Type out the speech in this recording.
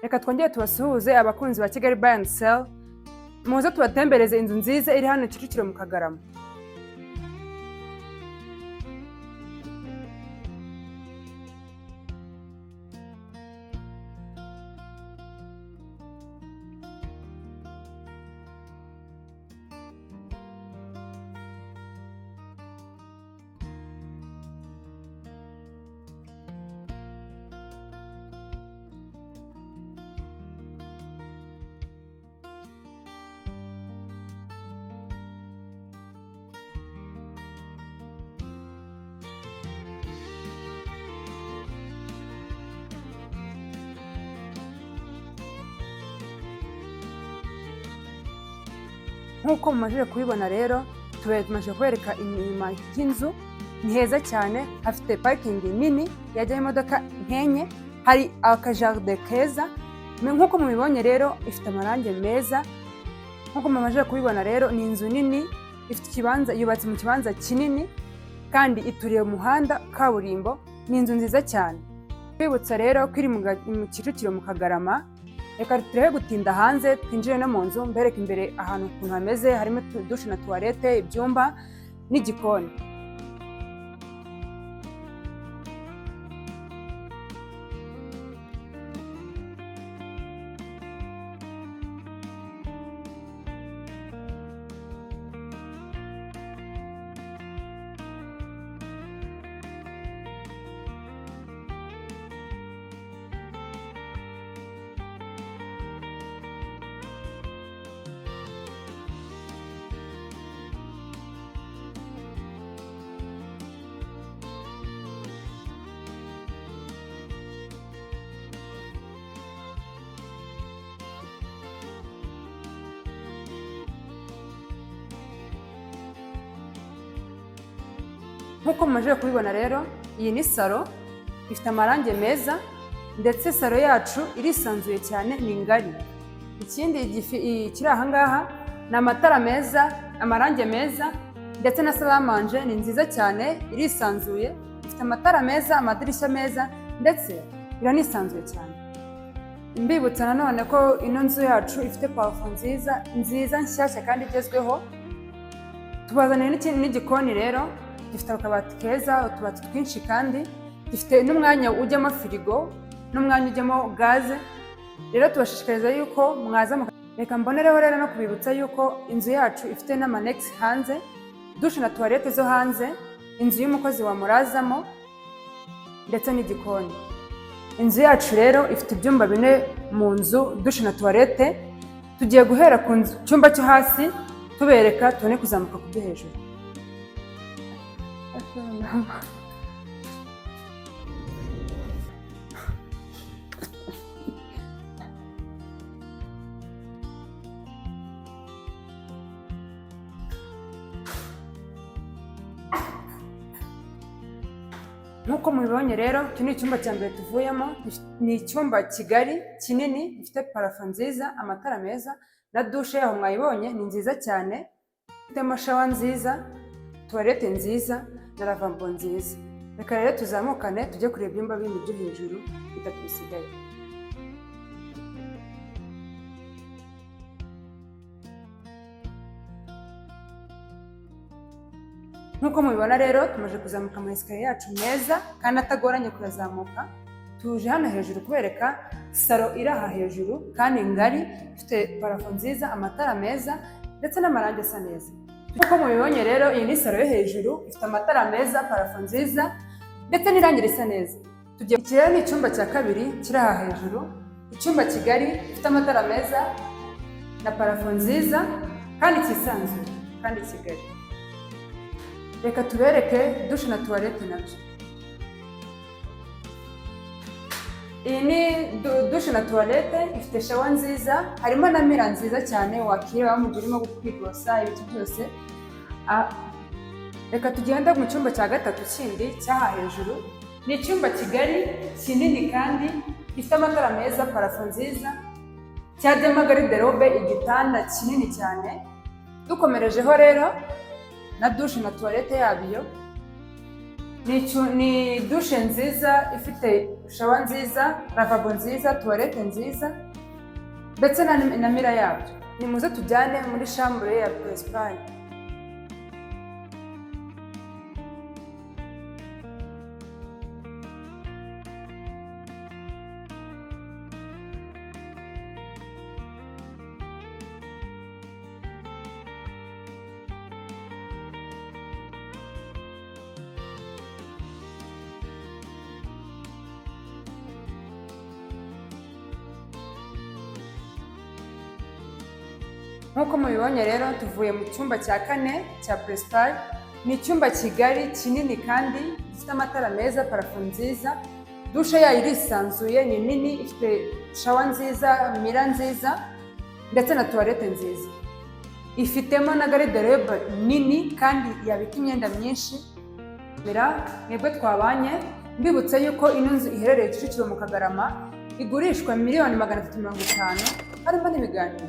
Reka twongere tubasuhuze abakunzi ba Kigali Buy and Sell, muze tubatembereze inzu nziza iri hano Kicukiro mu Kagarama. Nk'uko mumajije kubibona rero, tumaze kubereka inyuma y'inzu, ni heza cyane, hafite parikingi nini yajyaho imodoka nkenye, hari akajaride keza. Nk'uko mubibonye rero, ifite amarangi meza. Nk'uko mumajije kubibona rero, ni inzu nini ifite ikibanza, yubatse mu kibanza kinini kandi ituriye umuhanda kaburimbo. Ni inzu nziza cyane. Twibutsa rero ko iri mu Kicukiro mu Kagarama. Reka turebe gutinda hanze, twinjire no mu nzu, mbereke imbere ahantu ukuntu hameze. Harimo douche na toilette, ibyumba n'igikoni. Nk'uko mumaze kubibona rero, iyi ni salo ifite amarangi meza, ndetse salo yacu irisanzuye cyane, ni ngari. Ikindi kiri aha ngaha ni amatara meza, amarangi meza, ndetse na salle à manger ni nziza cyane, irisanzuye, ifite amatara meza, amadirishya meza, ndetse iranisanzuye cyane. Mbibutsa nanone ko ino nzu yacu ifite plafond nziza nziza, nshyashya kandi igezweho. Tubazaniye n'ikindi n'igikoni rero, gifite akabati keza, utubati twinshi, kandi gifite n'umwanya ujyamo firigo n'umwanya ujyamo gaze. Rero tubashishikariza yuko mwaza. Reka mbonereho rero no kubibutsa yuko inzu yacu ifite n'ama annexe hanze, douche na toilette zo hanze, inzu y'umukozi wamurazamo, ndetse n'igikoni. Inzu yacu rero ifite ibyumba bine mu nzu, douche na toilette. Tugiye guhera ku cyumba cyo hasi tubereka, tubone kuzamuka ku byo hejuru. Nk'uko mubibonye rero, iki ni icyumba cya mbere tuvuyemo. Ni icyumba kigari, kinini, gifite plafond nziza, amatara meza, na douche yaho mwayibonye ni nziza cyane, ifitemo shower nziza, toilette nziza na lavabo nziza. Reka rero tuzamukane tujye kureba ibyumba bindi byo hejuru bitatu bisigaye. Nk'uko mubibona rero, tumaze kuzamuka ama escalier yacu meza kandi atagoranye kuyazamuka. Tuje hano hejuru kubereka salo iri aha hejuru kandi ngari, ifite plafond nziza, amatara meza, ndetse n'amarangi asa neza. Nk'uko mubibonye rero, iyi ni salo yo hejuru, ifite amatara meza, plafond nziza, ndetse n'irangi risa neza. Iki rero ni icyumba cya kabiri kiri aha hejuru, icyumba kigari gifite amatara meza na plafond nziza kandi cyisanzuye kandi kigari. Reka tubereke douche na toilette nabyo. Iyi ni douche na toilette, ifite shower nziza, harimo na mirror nziza cyane wakireba mu gihe urimo kwiborosa, ibiti byose. Reka tugende mu cyumba cya gatatu kindi cy'aha hejuru. Ni icyumba kigari, kinini, kandi gifite amatara meza, plafond nziza, cyajyamo garde-robe, igitanda kinini cyane. Dukomerejeho rero na douche na toilette yabyo, ni douche nziza ifite Shower nziza, lavabo nziza, toilette nziza ndetse na mirror yabyo. Nimuze tujyane muri chambre ya principale. Nk'uko mubibonye rero, tuvuye mu cyumba cya kane cya principal. Ni icyumba kigari, kinini kandi gifite amatara meza, plafond nziza, douche yayo irisanzuye, ni nini, ifite shower nziza, mirror nziza ndetse na toilette nziza. Ifitemo na garde-robe nini kandi yabika imyenda myinshi. Mira mwebwe twabanye, mbibutse yuko ino nzu iherereye Kicukiro mu Kagarama, igurishwa 350 miliyoni, harimo n'ibiganiro.